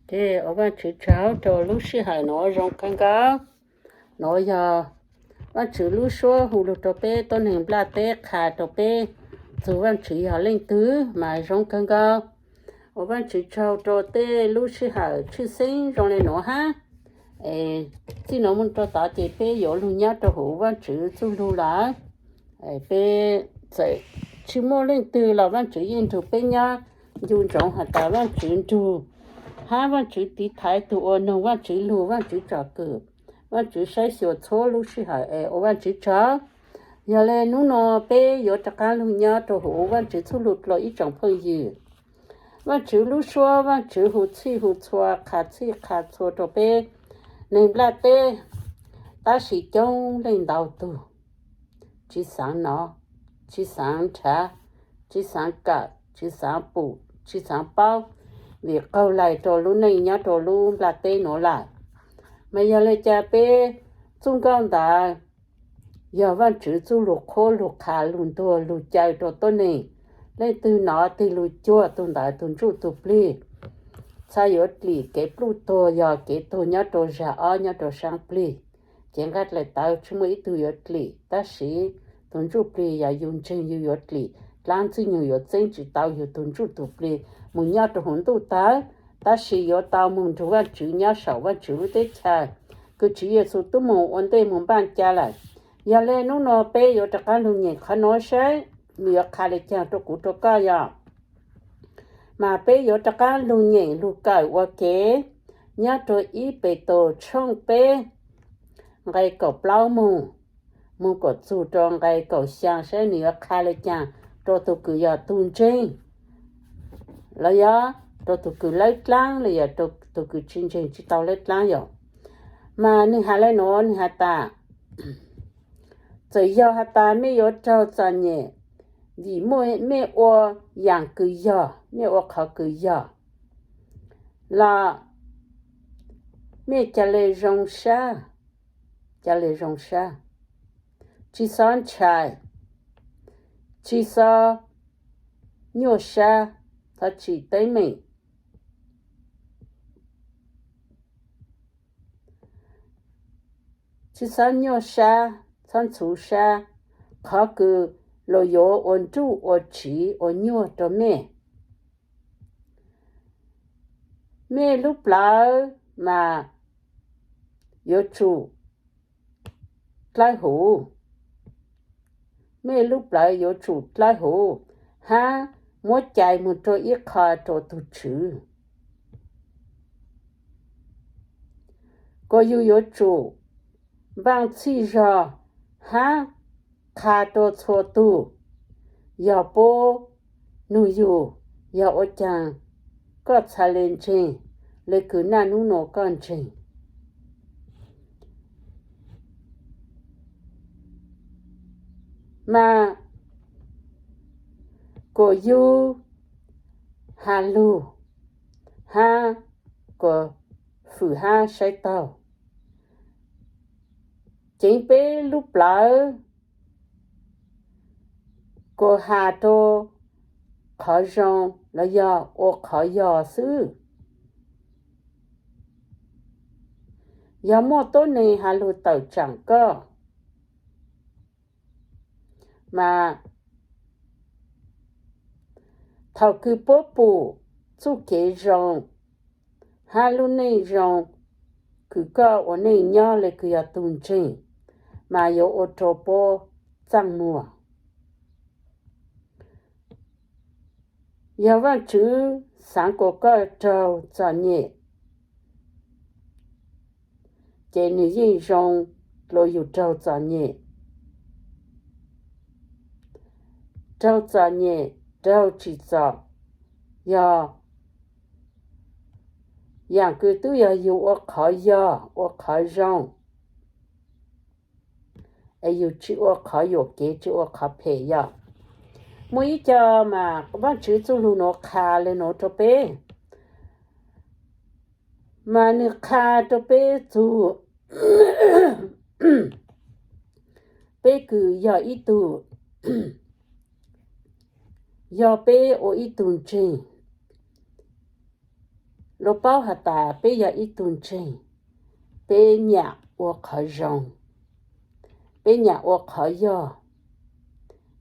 Ces ua Vajtswv tsaug rau lub sij hawm no zoo kawg nkaus. No yog Vajtswv lub suab hu lug rau peb tuab neeg nplaj teb qha rau peb txug Vajtswv yog leej twg mas zoo kawg nkaus. Ua Vajtswv tsaug rau tej lub sij hawm tshwj xeeb zoo le nuav hab. Es txij nuav mus rau tod ces peb yuav lug nyob rau huv Vajtswv txuj lug lawm. Peb txawm tsis muaj leej twg los Vajtswv yeej nrug peb nyob. Ncu ntsoov has tas Vajtswv nrug hab Vajtswv tiv thaiv tug ua noog Vajtswv lug, Vajtswv tsom kwm, Vajtswv saib xyuas txhua lub sij hawm es ua Vajtswv tsaug. Yog le hnub no peb yuav rov qaab lug nyob rau huv Vajtswv txuj lug dlua ib tsoom phooj ywg. Vajtswv lub suab, Vajtswv hu txhij hu txhua, qha txhij qha txhua rau peb neeg nplaj teb, tab sis coob leej ntau tug tsis xaav nov, tsis xaav nrhav, tsis xaav kawm, tsis xaav pum, tsis xaav paub, vim qaug lais rau lub neej nyob rau lub nplaj teb nuav lawm. Mas yog le caag peb txuj nkauj ntawd yog Vajtswv txuj lug qhuab lug qha lug ntuag lug caw rau tuab neeg. Leej twg nov tig lug cuag tug ntawd tug ntsuj tug plig, txhad yuav dlim kev pluj tuag yog kev tuag nyob rau zag ob nyob rau saab plig. Cev nqaij dlaim tawv tsis muaj ib tug yuav dlim, tab sis tug ntsuj plig yog yug ntseeg yug yuav dlim, dlaab Ntxwg Nyoog yuav txeeb tsis tau yug tug ntsuj tug plig mus nyob rau huv ntuj tawv, tab sis yuav tau moog nrug Vajtswv nyob saum Vajtswv lub teb chaws kws Tswv Yexus tub moog ua ntej moog npaaj ca lawm. Yog le hnub no peb yuav rov qaab lug nyeem qhov nuav saib nwg yuav qha le caag rau kuv rau koj yog. Mas peb yuav rov qaab lug nyeem lug kawm ua ke nyob rau ib Petus tshooj peb nqe kaum plaub moog, moog kom txug rau nqe kaum xyaa saib nwg yuav qha le caag rau tug kws yog tug ntseeg, los yog rau tug kws lawb dlaab, los yog rau tug kws tsis ntseeg tsis tau lawb dlaab yom. Mas nwg has le nuav, nwg has tas, txawm yog has tas mej yuav raug txom nyem vim mej ua yaam kws yog, mej ua qhov kws yog los mej ca le zoo sab, ca le zoo sab, tsis xob ntshai, tsis xob nyuaj sab, txhob tsim teeb meem, tsis xob nyuaj sab, txhob ntxhuv sab qhov kws luas yuav ua nruj ua tsiv ua nyuaj rau mej. Mej lub plawv mas yuav tsum dlawb huv. Mej lub plawv yuav tsum dlawb huv hab muab cais moog rau ib qho rau tug Tswv. Kuas yug yuav tsum npaaj txhij zog hab qha rau txhua tug, yog puab nug yug, yog ua caag koj txhad le ntseeg le kws naj nub nua koj ntseeg. Mas kuas yug has lug hab kuas fwm hab saib taug. Ceev peb lub plawv kuas has rau qhov zoo los yog ua qhov yog xwb. Yog muaj tuab neeg has lug tawm tsaam koj, mas Thaum kws puab pum txuj kev zoo hab lub neej zoo, kws koj ua neej nyob le kws yog tug ntseeg, mas yuav ua rua puab txaaj muag. Yog Vaajtswv xaav kuas koj raug txom nyem, ces nwg yeej zoo dlua yug raug txom nyem. Raug txom nyem, raug tsim txom, yog yaam kws tub yog yug ua qhov yog, ua qhov zoo, es yug tsi ua qhov yuam kev, tsi ua qhov phem yog. Muaj ib co mas Vaajtswv txuj lug nuav qha le nuav rua peb, mas nwg qha rua peb txug peb kws yog ib tug, yog peb ua ib tug ntseeg, luag paub has tas peb yog ib tug ntseeg, peb nyam ua qhov zoo, peb nyam ua qhov yog,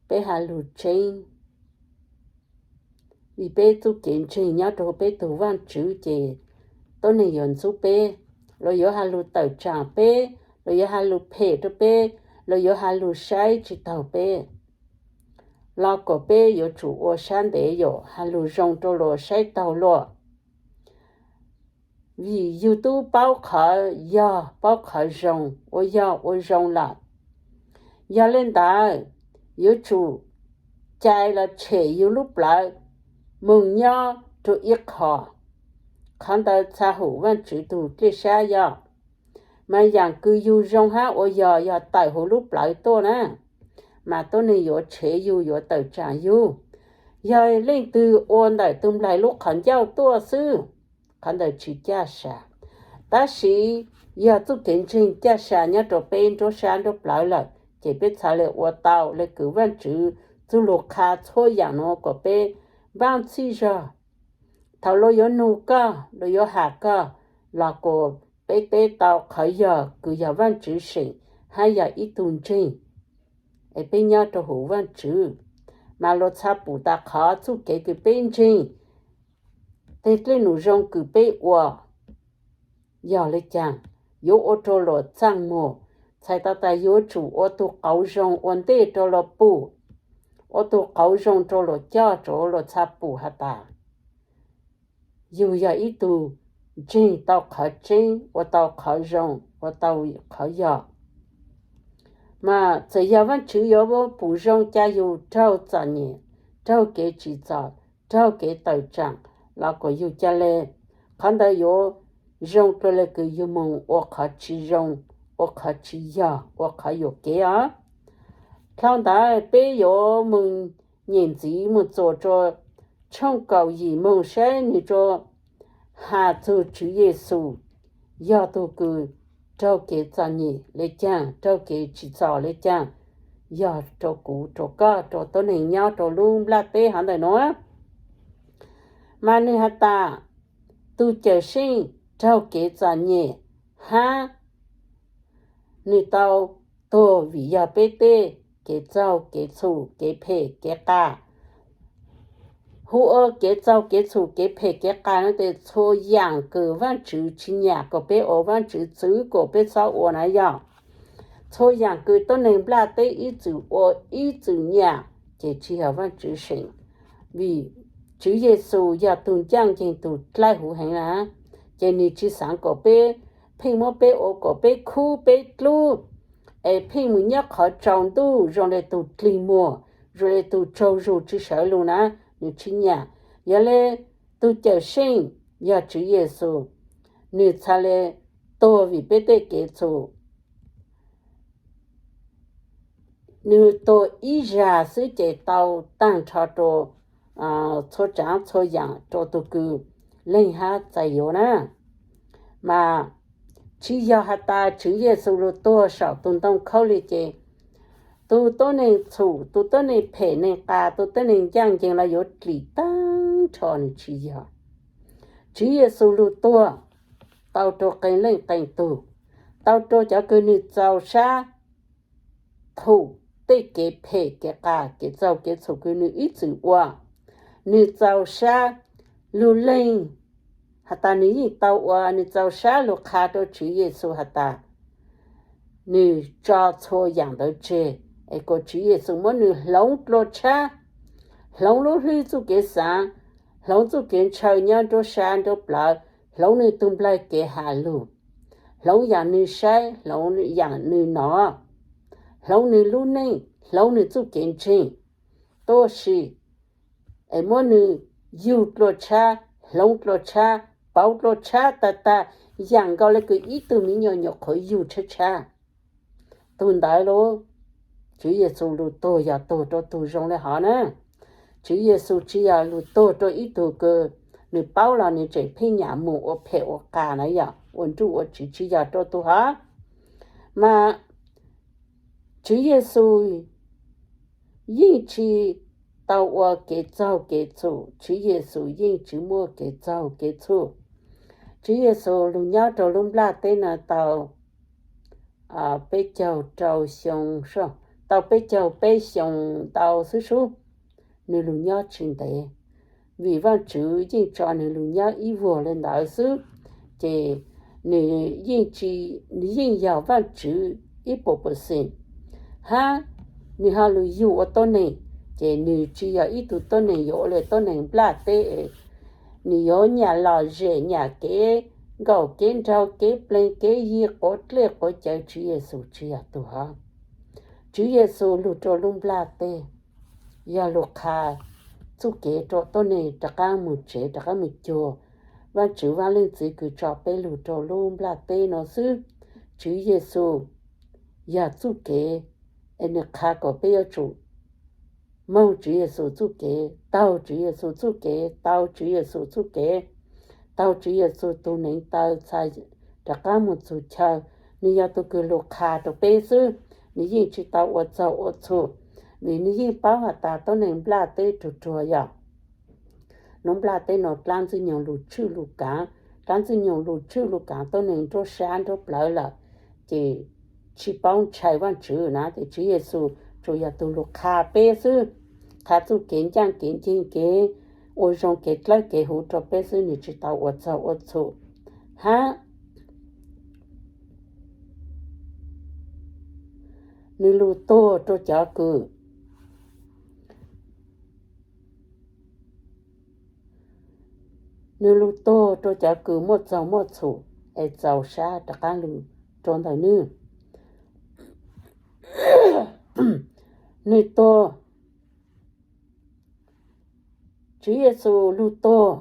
peb has lug tseeb. Vim peb txuj kev ntseeg nyob rua huv peb tug Vaajtswv ces tuab neeg yuav ntxub peb, luag yuav has lug tawm tsaam peb, luag yuav has lug phem rua peb, luag yuav has lug saib tsi taug peb, los kuas peb yuav tsum ua sab ntev yuav has lug zoo rua luag saib taug luag. Vim yug tub paub qhov yog, paub qhov zoo, ua yog ua zoo lawm. Yog le ntawd, yuav tsum cais los tshem yug lub plawv moog nyob rua ib qho. Qhov ntawd txha hum Vaajtswv tug dlej sab yog. Mas yaam kws yug zoo hab ua yog, yog tawm huv lub plawv tuaj na, mas tuab neeg yuav tshev yug, yuav tawm tsaam yug. Yog leej twg ua ntawm tug nplaig lub qhov ncauj tuaj xwb, qhov ntawd tsi caj sa. Tab sis yog txuj kev ntseeg caj sa nyob rua peb nruab sab nruab plawv lawm, ces peb txhad le ua tau le kws Vaajtswv txuj lug qha txhua yaam nuav kuas peb npaab txhij zog. Thaum luag yuav nug koj, luag yuav has koj, los kuas peb teb tau qhov yog kws yog Vaajtswv seem hab yog ib tug ntseeg, es peb nyob rua huv Vaajtswv, mas luag txhad pum tas qhov txuj kev kws peb ntseeg, tej dlej num zoo kws peb ua yog le caag, yuav ua rua luag txaaj muag. Txhais tau tas yuav tsum ua tug qauv zoo ua ntej rua luag pum, ua tug qauv zoo rua luag coj, rua luag txhad pum has tas yug yog ib tug ntseeg tau qhov tseeb, ua tau qhov zoo, ua tau qhov yog. Mas txawm yog Vaajtswv yuav pum zoo ca yug raug txom nyem, raug kev tsim txom, raug kev tawm tsaam, los kuas yug ca le, qhov ntawd yuav zoo dlua le kws yug moog ua qhov tsi zoo, ua qhov tsi yog, ua qhov yuam kev os. Dlhau ntawd peb yuav moog nyem ntxiv moog txuas rua tshooj kaum yim moog saib nwg tsuas has txug Tswv Yexus yog tug kws raug kev txom nyem le caag, raug kev tsim txom le caag, yog rua kuv rua koj rua tuab neeg nyob rua lub nplaj teb hov ntawm nuav. Mas nwg has tas tug Cawmseej raug kev txom nyem hab nwg tau tuag vim yog peb tej kev txaug kev txhum kev phem kev qas. Hu ua kev txaug kev txhum kev phem kev qas nuav tes txhua yaam kws Vaajtswv tsi nyam kuas peb ua, Vaajtswv txwv kuas peb txhob ua na yog. Txhua yaam kws tuab neeg nplaj teb ib txwm ua ib txwm nyam ces tsi yog Vaajtswv seem. Vim Tswv Yexus yog tug ncaaj nceeg tug dlai huv heev na, ces nwg tsi xaav kuas peb pheej muab peb ua kuas peb khub peb dlub, es pheej mus nyob qhov tsaus ntuj zoo le tug dlig muag, zoo le tug tsaug zug tsi sawv lug na, nwg tsi nyam. Yog le tug Cawmseej yog Tswv Yexus, nwg txhad le tuag vim peb tej kev txhum. Nwg tuag ib zag xwb ces tau taag nrho rua txhua tsaav txhua yaam rua tug kws leeg hab txais yuav na. Mas tsi yog has tas Tswv Yexus lug tuag saum tug ntoo khaub lig ces tug tuab neeg txhum, tug tuab neeg phem neeg qas, tug tuab neeg ncaaj nceeg los yuav dlim taag nrho, nwg tsi yog. Tswv Yexus lug tuag tau rua qee leej qee tug, tau rua cov kws nwg txaus sab thum tej kev phem kev qas kev txaug kev txhum kws nwg ib txwm ua. nws txaus sab lug lees has tas nws yeej tau ua, nws txaus sab lug qha rau Tswv Yexus has tas nws tso txhua yaam ntawd tseg, es kom Tswv Yexus muab nws hloov dlua tshab, hloov lub hlwb txuj kev xaav, hloov txuj kev ntshaw nyob nruab sab nruab plawv, hloov nws tug nplaig kev has lug, hloov yaam nws saib, hloov yaam nws nov, hloov nws lub neej, hloov nws txuj kev ntseeg, tuab si es muab nws yug dlua tshab, hloov dlua tshab, pauv dlua tshab tag tag, yaam nkaus le kws ib tug miv nyuas nyuam qhuav yug tshab tshab. Tug ntawd lub, Tswv Yexus lug tuag yog tuag rua tug zoo le hov na. Tswv Yexus tsi yog lug tuag rua ib tug kws nws paub los nws tseem pheej nyam mus ua phem ua qas na, yog ua nruj ua tsiv, tsi yog rua tug hov. Mas Tswv Yexus yeej tsi tau ua kev txaug kev txhum, Tswv Yexus yeej tsi muaj kev txaug kev txhum. Tswv Yexus lug nyob rua lub nplaj teb no tau peb caug rau xyoo, tau peb caug peb xyoo ntau xwb sub. Nws lug nyob tsi ntev, vim Vaajtswv yeej tso nws lug nyob ib vuag le ntawd xwb, ces nws yeej tsi, nws yeej yog Vaajtswv ib puas puas xees, hab nws ho lug yug ua tuab neeg, ces nws tsi yog ib tug tuab neeg yuav ua le tuab neeg nplaj teb es nws yuav nyam lom zem, nyam kev nkaum kev nraug, kev pleeg kev yi, quav dlej quav cawv. Tswv Yexus tsi yog tug hov. Tswv Yexus lug rua lub nplaj teb yog lug qha txuj kev rua tuab neeg rov qaab mus tsev, rov qaab mus cuag Vaajtswv Vaaj Leej Txiv kws tso peb lug rua lub nplaj teb no xwb. Tswv Yexus yog txuj kev, es nws qha kom peb yuav tsum moog Tswv Yexus txuj kev, taug Tswv Yexus txuj kev, taug Tswv Yexus txuj kev, taug Tswv Yexus tug neev taw txhaj rov qaab mus txug chaw. Nws yog tug kws lug qha rua peb xwb, nws yeej tsi tau ua txaug ua txhum, vim nws yeej paub has tas tuab neeg nplaj teb ruag ruag yog lub nplaj teb no dlaab ntxwg nyoog lug tshwj lug kaav, dlaab ntxwg nyoog lug tshwj lug kaav tuab neeg nruab sab nruab plawv lawm, ces tsi paub ntshai Vaajtswv na. Ces Tswv Yexus tsuas yog tug lug qha peb xwb, qha txuj kev ncaaj kev nceeg, kev ua zoo, kev dlawb kev huv rua peb xwb, nws tsi tau ua txaug ua txhum. Hab nws lug tuag rua cov kws, nws lug tuag rua cov kws muaj txaug muaj txhum es txaus sab rov qaab lug rua ntawm nwg. Nwg tuag, Tswv Yexus lug tuag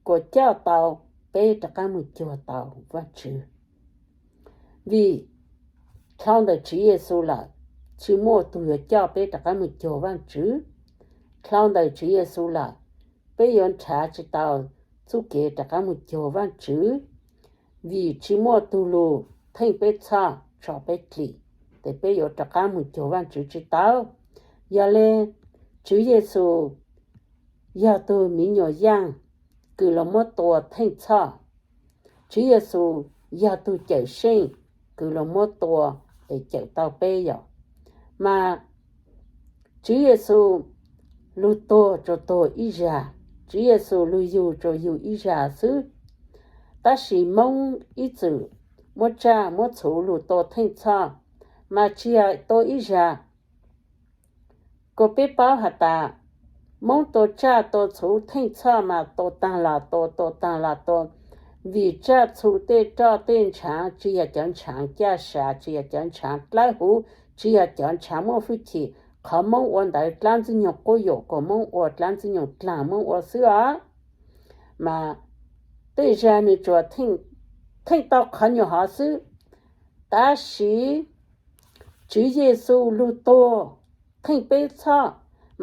kuas coj tau peb rov qaab mus cuag tau Vaajtswv. Vim dlhau ntawm Tswv Yexus lawm, tsi muaj tug yuav coj peb rov qaab mus cuag Vaajtswv. Dlhau ntawm Tswv Yexus lawm, peb yuav nrhav tsi tau txuj kev rov qaab mus cuag Vaajtswv, vim tsi muaj tug lug theej peb txhoj tso peb dlim, ces peb yuav rov qaab mus cuag Vaajtswv tsi tau. Yog le, Tswv Yexus yog tug miv nyuas yaaj kws lug muab tua theej txhoj. Tswv Yexus yog tug cawm seej kws lug muab tua es cawm tau peb yom. Mas Tswv Yexus lug tuag tsuas tuag ib zag, Tswv Yexus lug yug tsuas yug ib zag xwb. Tab sis Moob ib txwm muab tsaj muab txhuv lug tua theej txhoj, mas tsi yog tua ib zag. Kuas peb paub has tas Moob tua tsaj tua txhuv theej txhoj mas tua taag los tua, tua taag los tua, vim tsaj txhu tej roj tej ntshaav tsi yog cov ntshaav caj sa, tsi yog cov ntshaav dlawb huv, tsi yog cov ntshaav muaj hwj chim. Qhov Moob ua ntawd dlaab ntxwg nyoog quab yuam kuas Moob ua, dlaab ntxwg nyoog dlaag Moob ua xwb os. Mas tej zag nws tsuas theej tau qhov nyuag hov xwb. Tab sis Tswv Yexus lug tuag theej peb txhoj,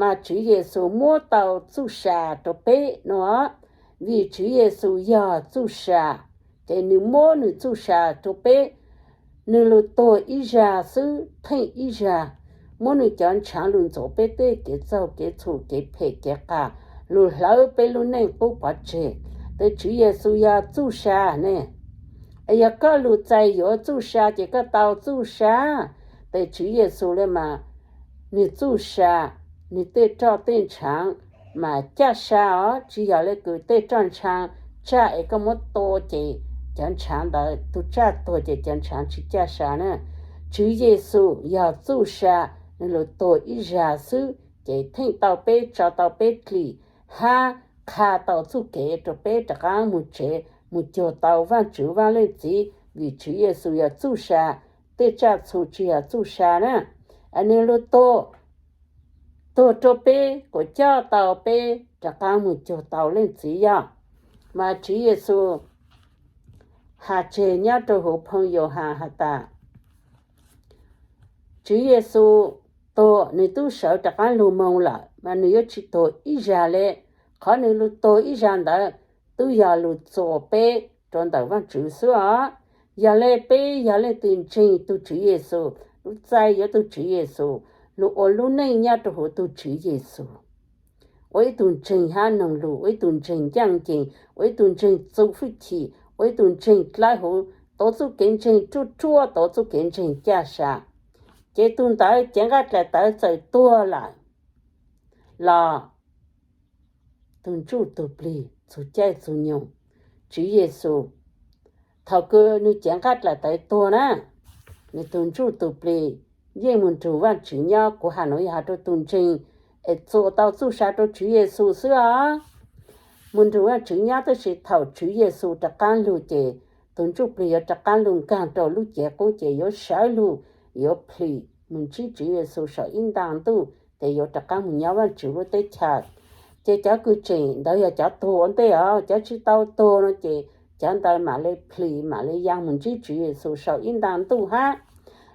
mas Tswv Yexus muab tau txuj sa rua peb no. Vim Tswv Yexus yog txuj sa, ces nws muab nws txuj sa rua peb. Nws lug tuag ib zag xwb, theej ib zag, muab nws cov ntshaav lug ntxuav peb tej kev txaug kev txhum kev phem kev qas, lug hlawv peb lub neej qub pov tseg. Tes Tswv Yexus yog txuj sa ne. Es yog koj lug txais yuav txuj sa ces koj tau txuj sa. Tes Tswv Yexus le mas, nws txuj sa, nws tej roj tej ntshaav, mas caj sa os, tsis yog li kws tej roj ntshaa tsaj es koj muab tua ces cov ntshav ntawd, tus tsaj tuag ces cov ntshav tsis caj sa na. Tswv Yexus yog txuj sa, nws lug tuag ib zag xwb ces theej tau peb, tso tau peb dlim, hab qha tau txuj kev rau peb rov qaab moog tsev, moog cuag tau Vaajtswv Vaaj Leej Txiv, vim Tswv Yexus yog txuj sa, tej tsaj txhu tsis yog txuj sa na. Nws lug tuag, tuag rau peb kuas coj tau peb rov qaab moog cuag tau Leej Txiv yog. Mas Tswv Yexus has tseg nyob rau huv phoo Yauhas has tas, Tswv Yexus tuag, nws tub sawv rov qaab lug moo lawm, mas nws yuav tsis tuag ib zag le. Qhov nws lug tuag ib zag ntawd tub yog lug txuas peb rau ntawm Vaajtswv xwb os. Yog le peb yog leej twg ntseeg tug Tswv Yexus, lub txais yuav tug Tswv Yexus, lug ua lub neej nyob rau huv tug Tswv Yexus, ua ib tug ntseeg hab noog lug, ua ib tug ntseeg ncaaj nceeg, ua ib tug ntseeg txum fwj chim, ua ib tug ntseeg dlawb huv, tuav txuj kev ntseeg ruaj ruaj, tuav txuj kev ntseeg caj sa, ces tug ntawd cev nqaij dlaim tawv txawm tuag lawm los tug ntsuj tug plig txug caij txug nyoog, Tswv Yexus, thaum kws nws cev nqaij dlaim tawv tuag na, nws tug ntsuj tug plig yeej moog nrug Vaajtswv nyob. Kuv has nuav yog has rau tug ntseeg es txuas tau txuj sa rau Tswv Yexus xwb os, moog nrug Vaajtswv nyob. Tab sis thaum Tswv Yexus rov qaab lug ces tug ntsuj plig yuav rov qaab lug nkaag rau lub cev qub ces yuav sawv lug, yuav plhis moog ntsib Tswv Yexus saum ib nta ntuj, ces yuav rov qaab moog nyob Vaajtswv lub teb chaws. Ces cov kws tseem ntawd yog cov tuag ua ntej os, cov tsis tau tuag no ces cov ntawd mam le plhis, mam le yaa moog ntsib Tswv Yexus saum ib nta ntuj hab.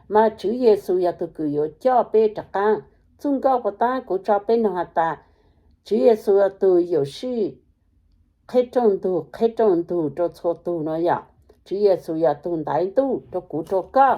Mas Tswv Yexus yog tug kws yuav coj peb rov qaab. Txuj nkauj puas taab kuv tso peb noog has tas, Tswv Yexus yog tug yuam sij qheb rooj ntug, qheb rooj ntug rau txhua tug no yom. Tswv Yexus yog tug ntaiv ntuj rau kuv rau koj.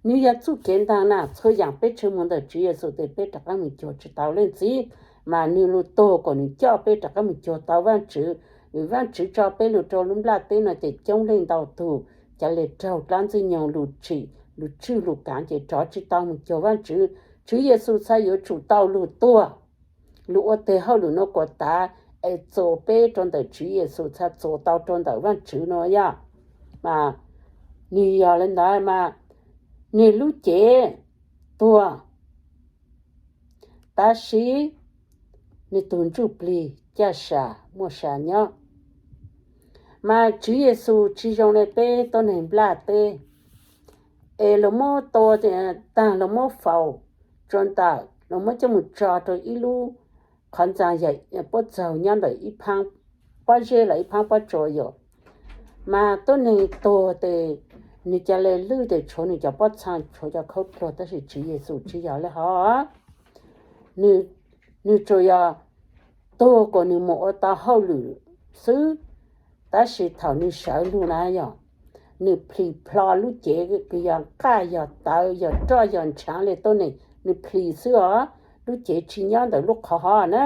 Nwg yog txuj kev ntaag na, txhua yaam peb tshwv moog ntawm Tswv Yexus tes peb rov qaab moog cuag tsis tau Leej Txiv, mas nwg lug tuag kom nwg coj peb rov qaab moog cuag tau Vaajtswv. Vim Vaajtswv tso peb lug rau lub nplaj teb no ces coob leej ntau tug, cov le raug dlaab ntxwg nyoog lug tsim, lug tswj lug kaav ces rov tsis tau moog cuag Vaajtswv. Tswv Yexus txhad yuav tsum tau lug tuag, lug ua teg hauj lwm no kuas tav, es txuas peb rau ntawm Tswv Yexus txhad txuas tau rau ntawm Vaajtswv no yog. Mas nwg yog le ntawd mas nwg lub cev tuag, tab sis nwg tug ntsuj plig caj sa, muaj sa nyob. Mas Tswv Yexus tsis zoo le peb tuab neeg nplaj teb, es luas muab tua taag luas muab faus rua ntawm, luas muab coj moog tso rau ib lub qhov ntxaa yog puab txaug nyob ntawm ib phaab pob zeb los ib phaab pob tsuas yom. Mas tuab neeg tuag tes nwg ca le lwj tes tshuav nwg cov pob txhaa, tshuav cov khaub dluag, tab sis Tswv Yexus tsis yog le hov. Nwg tsuas yog tuag kuas nwg moog ua tau hauj lwm xwb, tab sis thaum nwg sawv lug na yog, nwg plhis plho lub cev kws yog nqaj yog tawv yog roj yog ntshaav le tuab neeg, nwg plhis xwb os, lub cev tsis nyob ntawm lub qhov hov na.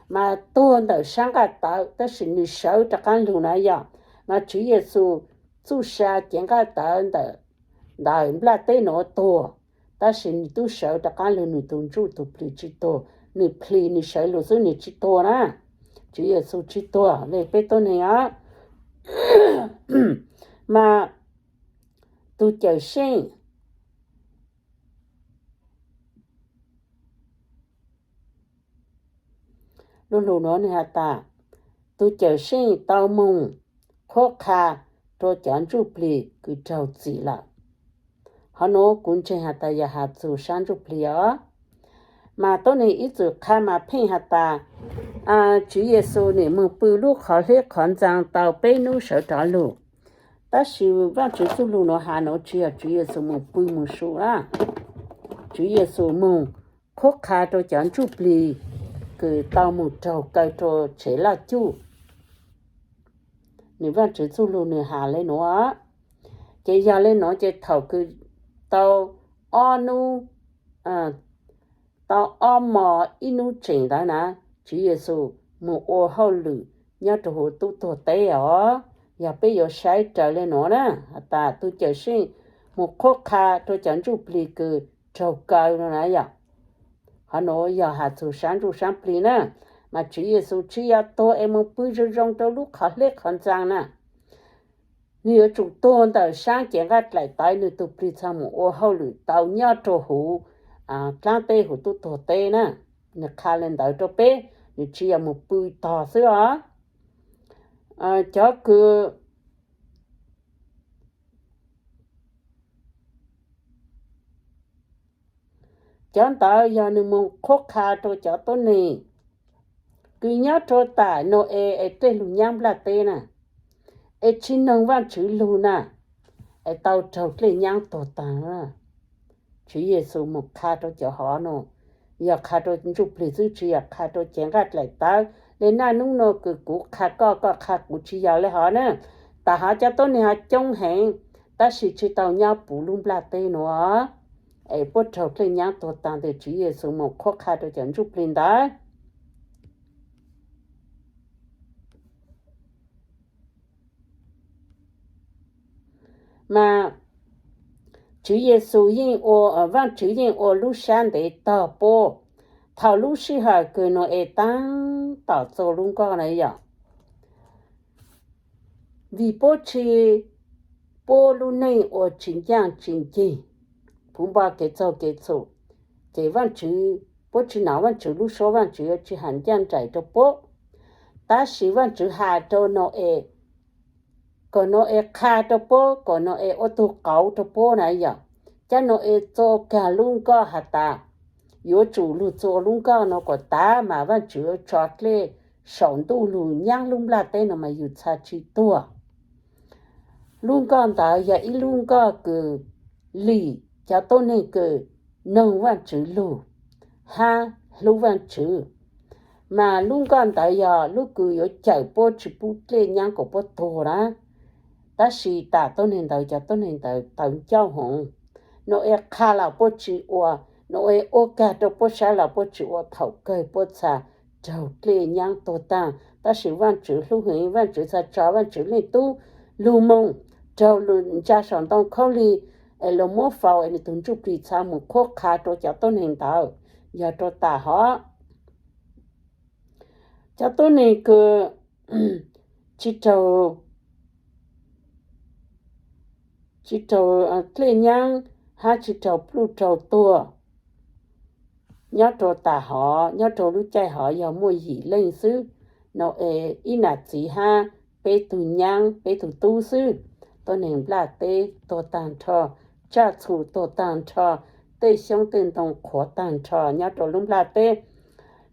Mas tuag ntawm sab nqaj tawv, tab sis nwg sawv rov qaab lug na yog. Mas Tswv Yexus txuj sa cev nqaj tawv ntawm nplaj teb nuav tuag, tab sis nwg tub sawv rov qaab lug, nwg tug ntsuj tug plig tsis tuag, nwg plhis nwg sawv lug xwb nwg tsis tuag na. Tswv Yexus tsis tuag le peb tuab neeg os. Mas tug Cawmseej, lub lug nuav nwg has tas, tug Cawmseej tau moog qhuab qha rua cov ntsuj plig kws raug txim lawm. Hov nuav kuv ntseeg has tas yog has txug sab ntsuj plig os. Mas tuab neeg ib txwm qha mas pheej has tas, Tswv Yexus nwg moog pw lub qhov hleb qhov ntxaa tau peb nub sawv rov lug. Tab sis Vaajtswv txuj lug nuav has nuav tsis yog Tswv Yexus moog pw moog su na. Tswv Yexus moog qhuab qha rua cov ntsuj plig kws tau moog raug kaw rua tsev laj cuj. Nwg Vaajtswv txuj lug nwg has le nuav. Ces yog le nuav ces thaum kws tau ob nub, tau ob mos ib nub tseem ntawd na, Tswv Yexus moog ua hauj lwm nyob rua huv tub tuag teb os. Yog peb yuav saib raws le nuav na, has tas tug Cawmseej moog qhuab qha rua cov ntsuj plig kws raug kaw no na yom. Hov nuav yog has txug sab ntsuj sab plig na. Mas Tswv Yexus tsis yog tuag es mus pw zoo zoo rau lub qhov hleb qhov ntxaa na. Nws yuav tsum tuag ntawm sab cev nqaij dlaim tawv, nws tus plig txha mus ua hauj lwm tau nyob rau huv dlaab teb huv tub tuag teb na. Nws qha li ntawd rau peb, nws tsis yog mus pw tog xwb os. Cov kws Cov ntawd yog nws mus qhuab qha rau cov tuab neeg kws nyob rau tam Nau-es es dlej lug nyaab nplaj teb na, es tsis noog Vaajtswv lug na, es tau raug dlej nyaab tuag taag. Tswv Yexus mus qha rau cov hov no, yog qha rau ntsuj plig xwb, tsis yog qha rau cev nqaij dlaim tawv le naj nub no kws kuv qha koj, koj qha kuv, tsis yog le hov na. Tam hov cov tuab neeg hov coob heev, tab sis tsis tau nyob puv lub nplaj teb nuav, es puab raug dlej nyaab tuag taag tes Tswv Yexus mus qhuab qha rau cov ntsuj plig ntawd. Mas Tswv Yexus yeej ua, Vaajtswv yeej ua lub sab ntev tog puab thaum lub sij hawm kws Nau-es taab tom txua lub nkoj na yom. Vim puab tsis pub lub neej ua tsis ncaaj tsis nceeg, puv npo kev txaug kev txhum, ces Vaajtswv, puab tsis nom Vaajtswv lub suab, Vaajtswv yuav tsis hais ncaaj nraim rau puab. Tab sis Vaajtswv has rau Nau-es, kom Nau-es qha rau puab, kom Nau-es ua tug qauv rau puab na yom. Cab Nau-es txua kag lub nkoj has tas, yuav tsum lug txua lub nkoj no kom tav mas Vaajtswv yuav tso dlej saum ntuj lug nyaab lub nplaj teb no mas yug txha tsis tuag. Lub nkoj ntawd yog ib lub nkoj kws lim cov tuab neeg kws noog Vaajtswv lug hab hlub Vaajtswv. Mas lub nkoj ntawd yog lub kws yuav cawm puab tsis pub dlej nyaab kom puab tuag na. Tab sis tam tuab neeg ntawd cov tuab neeg ntawd tawv ncauj hoov. Nau-es qha los puab tsis ua, Nau-es ua kag rau puab saib los puab tsis ua, thaum kawg puab txha raug dlej nyaab tuag taag. Tab sis Vaajtswv hlub heev, Vaajtswv txha tso Vaajtswv Leej Tub lug moog raug ntsa saum ntoo khaub lig, es luas muab faus es nws tug ntsuj plig txha mus qhuab qha rau cov tuab neeg ntawd. Yog rau tam hov cov tuab neeg kws tsis raug, tsis raug dlej nyaab hab tsis raug pluj raug tuag. Nyob rau tam hov, nyob rau lub caij hov yog muaj yim leej xwb, Nau-es ib nam txiv hab peb tug nyaab peb tug tub xwb. Tuab neeg nplaj teb tuag taag nrho, tsaj txhu tuag taag nrho, tej xyoob tej ntoo qhuav taag nrho nyob rau lub nplaj teb.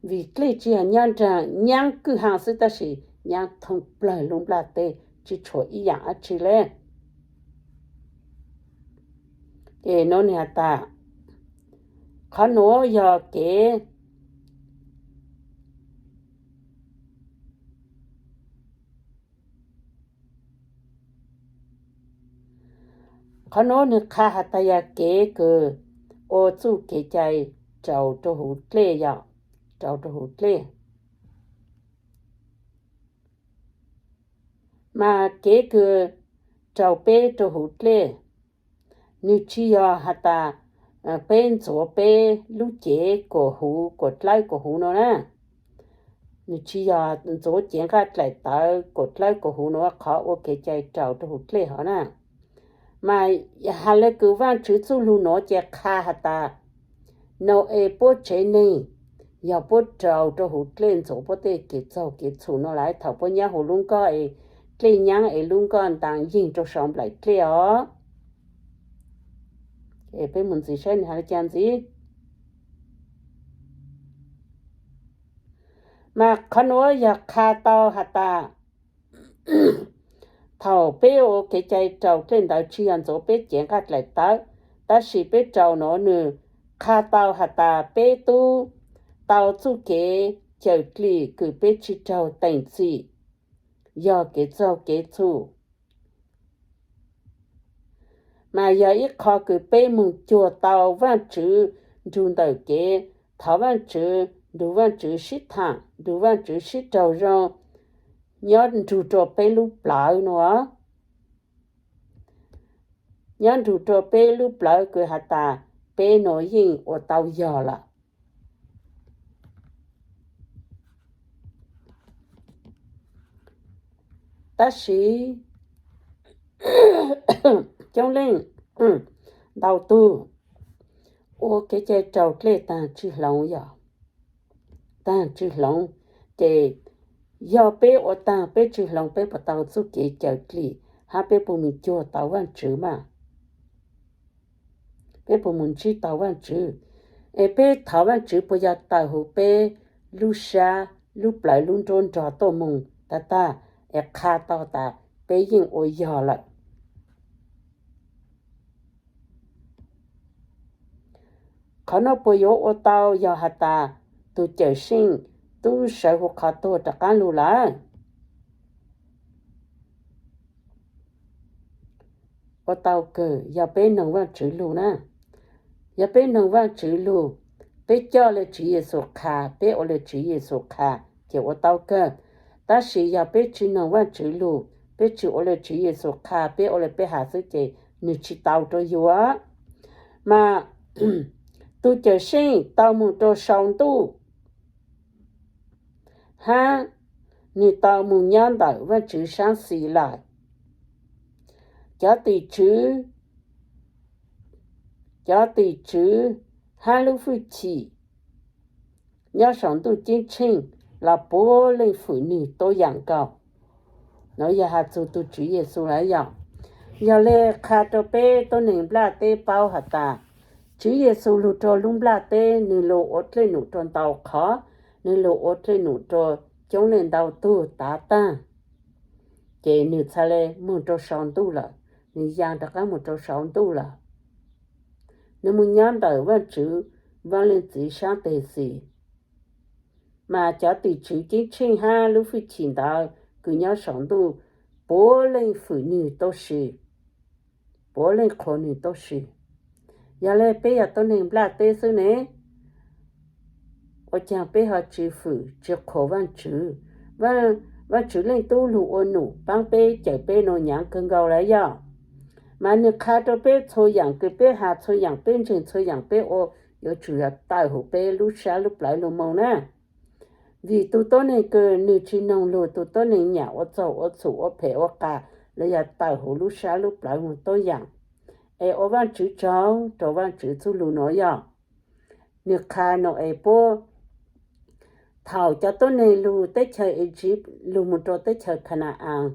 Vim dlej tsis yog nyaab nraag, nyaab kwj ha xwb tab sis nyaab thooj plawg lub nplaj teb tsis tshuav ib yaam dab tsi le. Ces nuav nwg has tas, qhov nuav yog kev Qhov nuav nwg qha has tas yog kev kws ua txuj kev cai rau rau huv dlej, yog rau rau huv dlej. Mas kev kws rau peb rau huv dlej, nwg tsis yog has tas peb ntxuav peb lub cev kuas huv kuas dlawb kuas huv no na. Nwg tsis yog ntxuav cev nqaij dlaim tawv kuas dlawb kuas huv no qhov ua kev cai rau rau huv dlej hov na. Mas has le kws Vaajtswv txuj lug nuav ces qha has tas, Nau-es puab tsev neeg yog puab rau rau huv dlej ntxuav puab tej kev txaug kev txhum no lawm thaum puab nyob huv lub nkoj es dlej nyaab es lub nkoj ntaas yeeg rau sau nplaim dlej os. Peb mus ntxiv saib nwg has le caag ntxiv. Mas qhov nuav yog qha tau has tas, thaum peb ua kev cai rau dlej ntawd tsis yog ntxuav peb cev nqaij dlaim tawv, tab sis peb rau nuav nwg qha tau has tas peb tub tau txuj kev cawm dlim kws peb tsis raug teem txim, yog kev txaug kev txhum. Mas yog ib qho kws peb moog cuag tau Vaajtswv nrug ntawm kev thov Vaajtswv, nrug Vaajtswv sib thaam, nrug Vaajtswv sib raug zoo, nyob nrug rua peb lub plawv nuav. Nyob nrug rua peb lub plawv kws has tas peb nuav yeej ua tau yog lawm. Tab sis coob leej ntau tug ua kev cai raus dlej taag tsi hloov, yog taag tsi hloov, ces yog peb ua taag peb tsi hloov peb puas tau txuj kev cawm dlim, hab peb puas mus cuag tau Vaajtswv mas? Peb puas mus ntsib tau Vaajtswv? Es peb thov Vaajtswv puas yog tawm huv peb lub sab lub plawv lub nruab nrog tuaj moog tag tag, es qha tau tas peb yeej ua yog lawm? Qhov nuav puas yuav ua tau yog has tas tug Cawmseej tub sawv huv qhov tuag rov qaab lug lawm? Ua tau kawg yog peb noog Vaajtswv lug na. Yog peb noog Vaajtswv lug, peb coj le Tswv Yexus qha, peb ua le Tswv Yexus qha, ces ua tau kawg. Tab sis yog peb tsi noog Vaajtswv lug, peb tsi ua le Tswv Yexus qha, peb ua le peb has xwb ces nwg tsi tau rua yus. Mas tug Cawmseej tau moog rua sau ntuj, hab nwg tau moog nyob ntawm Vaajtswv saab xis lawm. Cov tim tswv, cov tim tswv hab lub fwj chim nyob sau ntuj ceeb tsheej los puav leej fwm nwg tuab yaam nkaus. Nuav yog has txug tug Tswv Yexus lawm yog. Yog le qha rua peb tuab neeg nplaj teb paub has tas, Tswv Yexus lug rua lub nplaj teb nwg lug ua dlej num rua ntau qhov, nwg lug ua dlej num rua coob leej ntau tug tav taag, ces nwg txhad le moog rua sau ntuj lawm, nwg yaa rov qaab moog rua sau ntuj lawm. Nwg moog nyob ntawm Vaajtswv Vaaj Leej Txiv saab teg xis. Mas cov tim tswv ceeb tsheej hab lub fwj chim ntawd kws nyob sau ntuj, puav leej fwm nwg tuab si, puav leej qhuas nwg tuab si. Yog le peb yog tuab neeg nplaj teb xwb ne, ua caag peb ho tsi fwm tsi qhuas Vaajtswv? Vaajtswv Leej Tub lug ua num paab peb cawm peb nuav nyaav kawg nkaus lawm yog. Mas nwg qha rua peb txhua yaam kws peb has, txhua yaam peb ntseeg, txhua yaam peb ua, yuav tsum yog tawm huv peb lub sab lub plawv lug moog na. Vim tug tuab neeg kws nwg tsi noog lug, tug tuab neeg nyam ua txaug ua txhum ua phem ua qas, los yog tawm huv lub sab lub plawv moog tuab yaam. Es ua Vaajtswv tsaug rua Vaajtswv txuj lug nuav yog. Nwg qha nuav es puab, thaum cov tuab neeg lug teb chaws Iziv lug moog rua teb chaws Khana-as,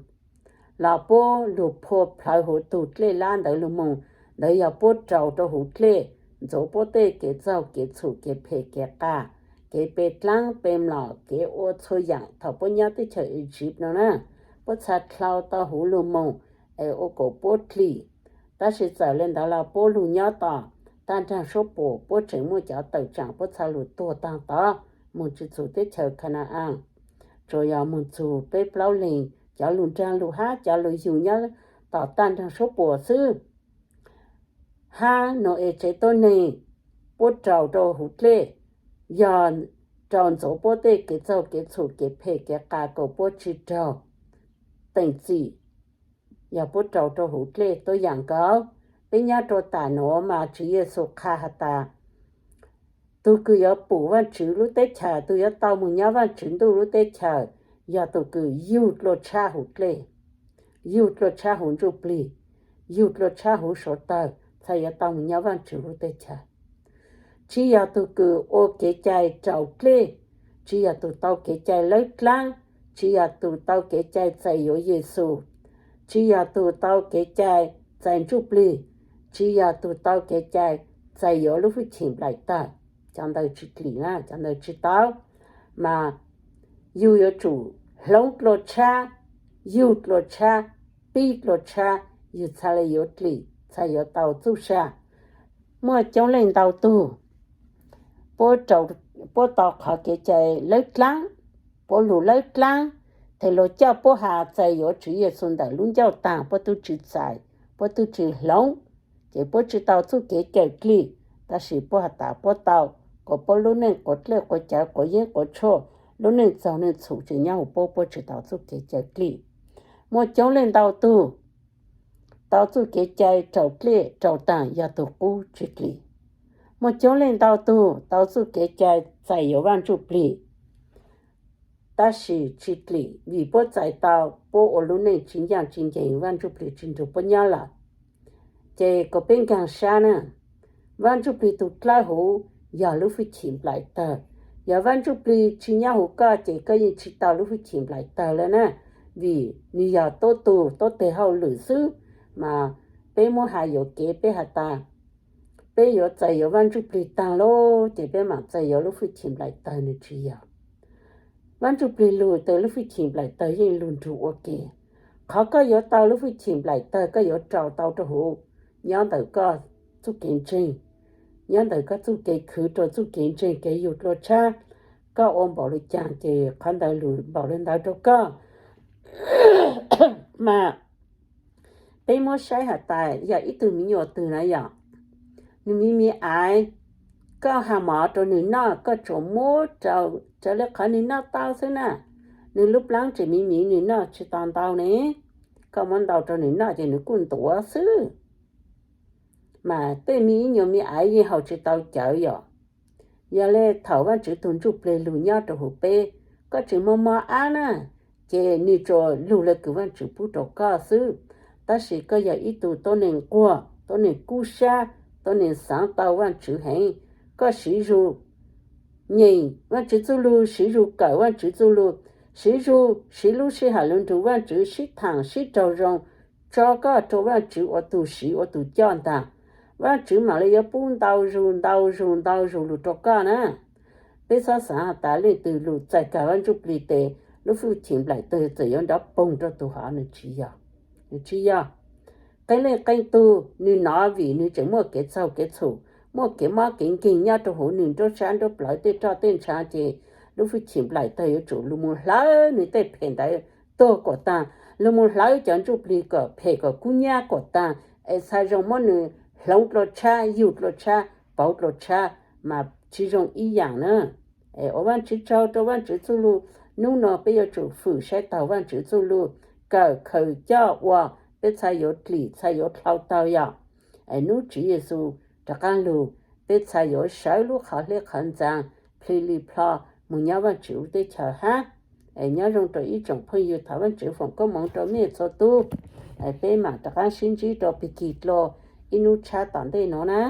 los puab lug phua plhawv huv tug dlej lab ntawd lug moog, ntawd yog puab raug rua huv dlej, ntxuav puab tej kev txaug kev txhum kev phem kev qas, kev pe dlaab pe mlom, kev ua txhua yaam thaum puab nyob teb chaws Iziv nuav na. Puab txhad dlhau tau huv lug moog es ua kom puab dlim. Tab sis txawm le ntawd los puab lug nyob tom tag nraag suab puam, puab tseem muaj cov tawm tsaam puab txhad lug tuag taag tod, moog tsi txug teb chaws Khana-as, tsuas yog moog txug peb plaub leeg cov lug nraag lug hab cov lug yug nyob tom tag nraag suab puam xwb. Hab Nau-es tsev tuab neeg, puab raug rua huv dlej, yog raug ntxuav puab tej kev txaug kev txhum kev phem kev qas kom puab tsi raug teem txim, yog puab raug rua huv dlej tuab yaam nkaus. Peb nyob rua tam nuav mas Tswv Yexus qha has tas, tug kws yuav pum Vaajtswv lub teb chaws, tug yuav tau moog nyob Vaajtswv ntuj lub teb chaws, yog tug kws yug dlua tshab huv dlej, yug dlua tshab huv ntsuj plig, yug dlua tshab huv suav tawg, txhad yuav tau moog nyob Vaajtswv lub teb chaws. Tsi yog tug kws ua kev cai raus dlej, tsi yog tug tau kev cai lawb dlaab, tsi yog tug tau kev cai txais yuav Yexus, tsi yog tug tau kev cai txais ntsuj plig, tsi yog tug tau kev cai txais yuav lub hwj chim nplaim tawg, cov ntawd tsi dlim na, cov ntawd tsi tau. Mas yug yuav tsum hloov dlua tshab, yug dlua tshab, pib dlua tshab, yug txhad le yuav dlim, txhad yuav tau txuj sa. Muaj coob leej ntau tug, puab, puab tau qhov kev cai lawb dlaab, puab lug lawb dlaab, tes luag coj puab has txais yuav Tswv Yexus ntawm lub ncauj taag puab tub tsi txais, puab tub tsi hloov, ces puab tsi tau txuj kev cawm dlim. Tab sis puab has tas puab tau, kom puab lub neej quav dlej quav cawv quav yeeb quav tshuaj, lub neej txaug neej txhum tsi nyob huv puab, puab tsi tau txuj kev cawm dlim. Muaj coob leej ntau tug tau txuj kev cai raus dlej raus taag yog tug qub tsi dlim. Muaj coob leej ntau tug tau txuj kev cai txais yuav Vaaj Ntsuj Plig. tab sis tsis dlim vim puab txais tau, puab ua lub neej tsis ncaaj tsis nceeg, Vaaj Ntsuj Plig tsis nrug puab nyob lawm. Ces kom peb nkaag sab na, Vaaj Ntsuj Plig tug dlawb huv yog lub fwj chim nplaim tawg. Yog Vaaj Ntsuj Plig tsis nyob huv koj ces koj yeej tsis tau lub fwj chim nplaim tawg lawm na, vim nwg yog tuab tug tuab teg hauj lwm xwb. Mas peb muab has yuam kev, peb has tas peb yuav txais yuav Vaaj Ntsuj Plig taag lawm ces peb maam txais yuav lub fwj chim nplaim tawg, nwg tsis yog. Vaaj Ntsuj Plig lug tas lub fwj chim nplaim tawg yeej lug nrug ua ke. Qhov koj yuav tau lub fwj chim nplaim tawg, koj yuav rau tau rua huv, nyob ntawm koj txuj kev ntseeg, nyob ntawm koj txuj kev khwv rua txuj kev ntseeg, kev yug dlua tshab. Koj ua npaum le caag ces qhov ntawd lug npaum le ntawd rua koj. Mas peb muab saib has tas yog ib tug miv nyuas twg na yog, nwg miv miv aiv, koj has mov rua nwg noj, koj tsuas muab rau, rau le qhov nwg noj tau xwb na. Nwg lub plaab tseem miv miv, nwg noj tsis tau ntau ne, koj muab ntau rau nwg noj ces nwg kuj ntuav xwb. Mas tej miv nyuas miv aiv yeej haus tsis tau cawv yom. Yog le thaum Vaajtswv tug Ntsuj Plig lug nyob rua huv peb, koj tseem mob mob ab na, ces nwg tsuas lug le kws Vaajtswv pub rua koj xwb. Tab sis koj yog ib tug tuab neeg nquag, tuab neeg kub sab, tuab neeg xaav tau Vaajtswv heev, koj siv zug nyeem Vaajtswv txuj lug, siv zug kawm Vaajtswv txuj lug, siv zug siv lub sij hawm lug nrug Vaajtswv sib thaam sib raug zoo, tso koj rua Vaajtswv ua tug siv ua tug coj ntag. Vaajtswv maam le yuav pub ntau zug ntau zug ntau zug lug rua koj na. Peb xob xaav has tas leej twg lug txais kag Vaaj Ntsuj Plig tes lub fwj chim nplaim tawg txawm yuav nrov poog rua tug hov, nwg tsis yog. Nwg tsis yog. Qee leej qee tug nwg nov vim nwg tseem muaj kev txaug kev txhum, muaj kev mob kev nkeeg nyob rua huv nwg nruab sab nruab plawv tej roj tej ntsha ces lub fwj chim nplaim tawg yuav tsum lug moog hlawv nwg tej phem ntawd tuag kuam taag, lug moog hlawv cov ntsuj plig kom phem kom kub nyab kuam taag, es txhaj zoo muab nwg hloov dlua tshab, yug dlua tshab, pauv dlua tshab, mas tsis zoo ib yaam na. Es ua Vaajtswv tsaug rua Vaajtswv txuj lug, nub nua peb yuav tsum fwm saib taug Vaajtswv txuj lug, kawm khaws coj ua, peb txhaj yuav dlim txhaj yuav dlhau taug yom. Es nub Tswv Yexus rov qaab lug, peb txhaj yuav sawv lub qhov hleb qhov ntxaa plhis li plho moog nyob Vaajtswv lub teb chaws hab. Es nyob zoo rua ib tsoom phooj ywg, thov Vaajtswv foom koob moov rua mej txhua tug. Es peb maam rov qaab sib ntsib rua pig kig dlua ib nub tshab tom ntej nuav na.